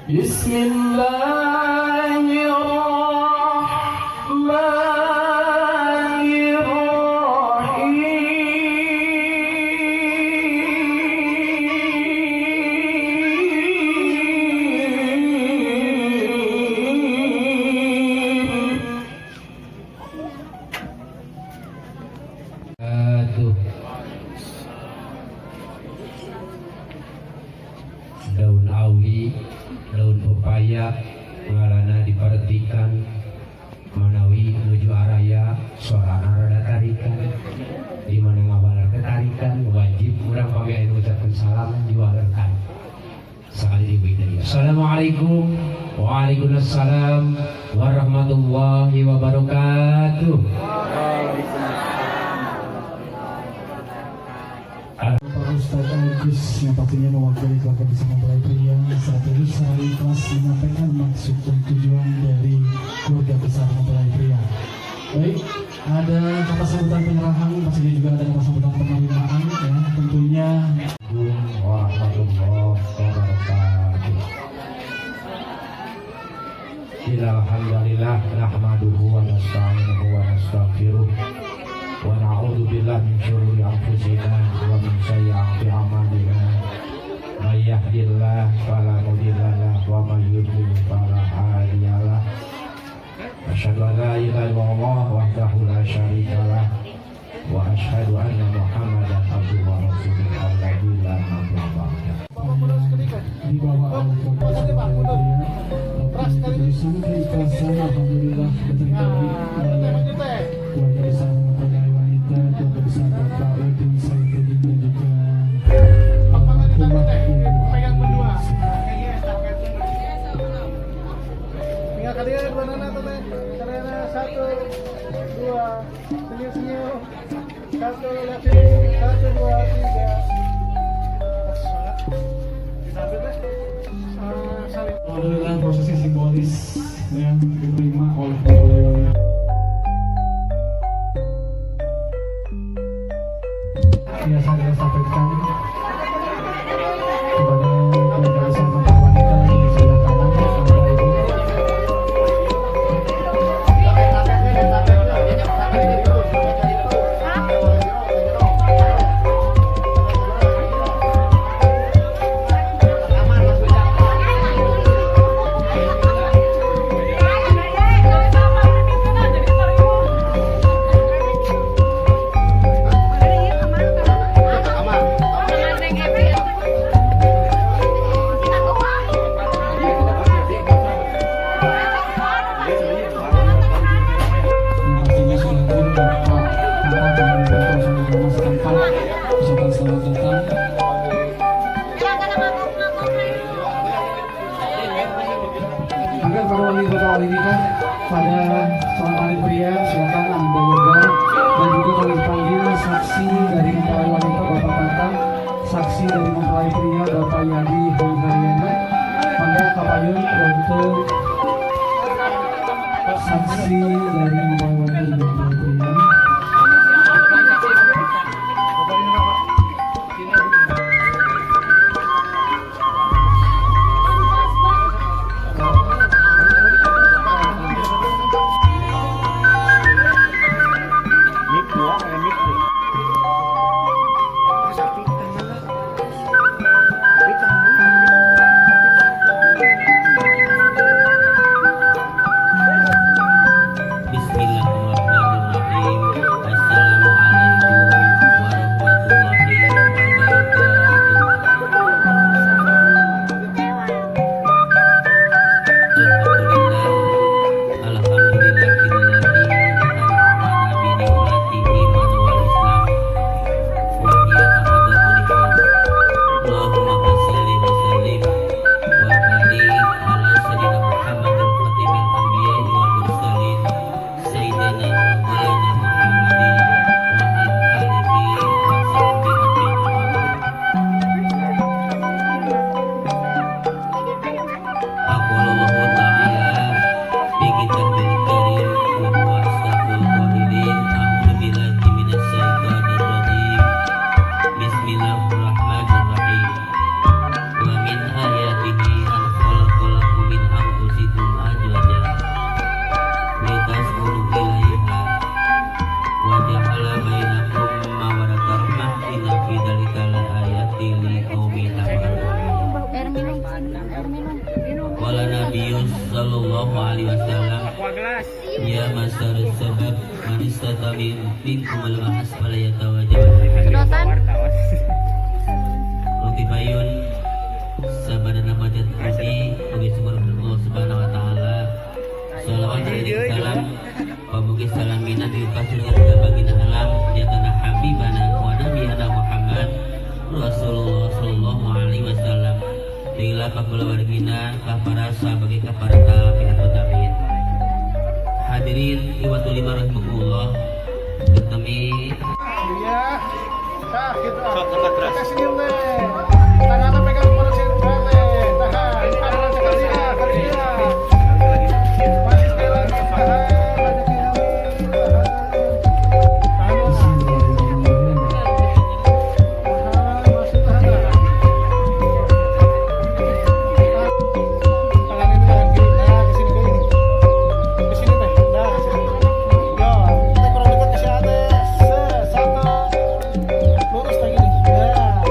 بسم الله الرحمن الرحيم. Aduh. Daun awi, daun pepaya, ngalana diperhatikan, manawi nuju araya, sorana rada tarikan, di mana ngabalar ketarikan, wajib urang pami anu ngucapkeun salam diwalerkan. Sekali deui tadi. Assalamualaikum. Waalaikumsalam warahmatullahi wabarakatuh. Pak Ustadz Agus yang pastinya mewakili keluarga besar mempelai pria secara tulus, secara ikhlas menyampaikan maksud dan tujuan dari keluarga besar mempelai pria. Baik, ada kata sambutan penyerahan, pastinya juga ada kata sambutan penerimaan ya, tentunya. Warahmatullahi wabarakatuh. Alhamdulillah nahmaduhu wa nasta'inuhu wa nastaghfiruh wa na'udzu billahi min syururi anfusina wa min sayyiati a'malina. May yahdihillahu Asyhadu an la ilaha illallah wahdahu la syarikalah wa asyhadu anna Muhammadan abduhu wa rasuluhu alladzi la nabiyya ba'dah. Dibawa oleh keluarga besar mempelai pria. Tapi sangat keikhlasan, alhamdulillah diterima baik oleh keluarga besar mempelai wanita, keluarga besar Bapak Udin Saifuddin dan juga almarhumah Ibu Pegang berdua. Ani. Tinggal kalian dua nana tuh teh. Kalian satu, dua, senyum senyum. Satu, lihat sini. Satu, dua, tiga. Disambil teh. Ah, saling. Alhamdulillah, prosesi simbolis yang diterima oleh mempelai wanita. Biasa kita sampaikan kepada keluarga besar mempelai wanita di sebelah kanan ada Ibu. Yang pastinya sudah hadir Bapak Bapak dengan Bapak Agama setempat. Ucapan selamat datang. Agar para wali kota wali nikah pada seorang wali pria, silakan Anda yoga dan juga kami panggil saksi dari mempelai wanita Bapak Tata, saksi dari mempelai pria Bapak Yadi Haryana. Mangga kapayun untuk saksi dari mempelai wanita dan mempelai pria. Mik dua, kayak mik deh. Sapi tangan. Sapi tangan. Sapi tangan. Bismillahirrahmanirrahim. Assalamualaikum warahmatullahi wabarakatuh. Alhamdulillah, alhamdulillahilladzi an'amana bi ni'matihi wal Islam wa hiya afdalu ni'am. Allahumma salli wa sallim wa barik ala sayyidina Muhammadin khatimil anbiya'i wal mursalin, sayyidina wa maulana Muhammadin wa ala alihi wa sahbihi ajma'in. Qala Allah Ta'ala fi kitabil karim wa huwa asdaqul qailin, a'udzu billahi minasy syaithanir rajim. Bismillahirrahmanirrahim. Wa min ayatihi an khalaqa lakum min anfusikum azwaja litaskunu ilaiha wa ja'ala bainakum mawaddatan warahmah, inna fi dzalika laayatin liqaumin yatafakkarun. Air minum, air minum. Qala Nabiyyu sallallahu alaihi wasallam, ya ma'syar syabab, man istata'a minkum al-ba'ah falyatazawwaj. Sedotan. Oke, payun sabadana madat abdi oge syukur Allah Subhanahu wa taala. Salawat dan salam pamugi salamina dipasulukan ke baginda alam nyatana habibana wa nabiyana Muhammad Rasulullah sallallahu alaihi wasallam, Lila pakulawargina ka para sahabat, ka para tabi'in wa tabi'in. Hadirin iwatu lima rahimakumullah. Kami Iya. Tah, gitu. Kita senyum deh. Tangannya pegang perut sini, teh. Tahan. Tahan sekali ya, kali ya. Masih sekali lagi. Tahan. Banyak yang tahan. Tahan. Bismillahirrahmanirrahim. Tahan, masih tahan. Tangan ini tangan kiri. Nah, ke sini ke ini. Ke sini teh. Nah, ke sini. Yo, kita kurang dekat ke si Ate. Satu. Lurus lagi nih. Nah.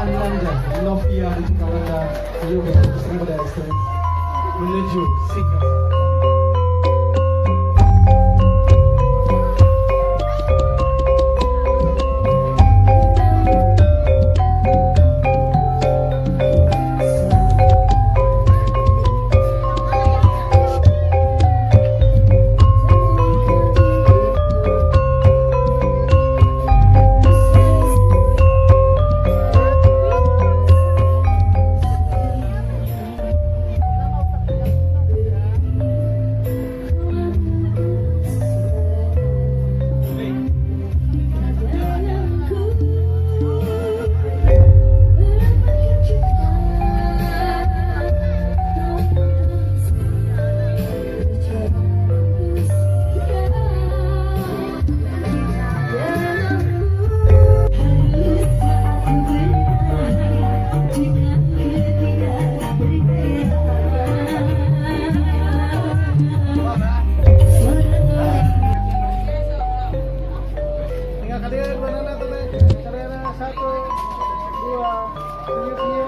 Ananda Novia Kalanda Yoga istri pada istri menuju singgah. Tinggal kalian banana tuh. Kalian satu, dua, senyum.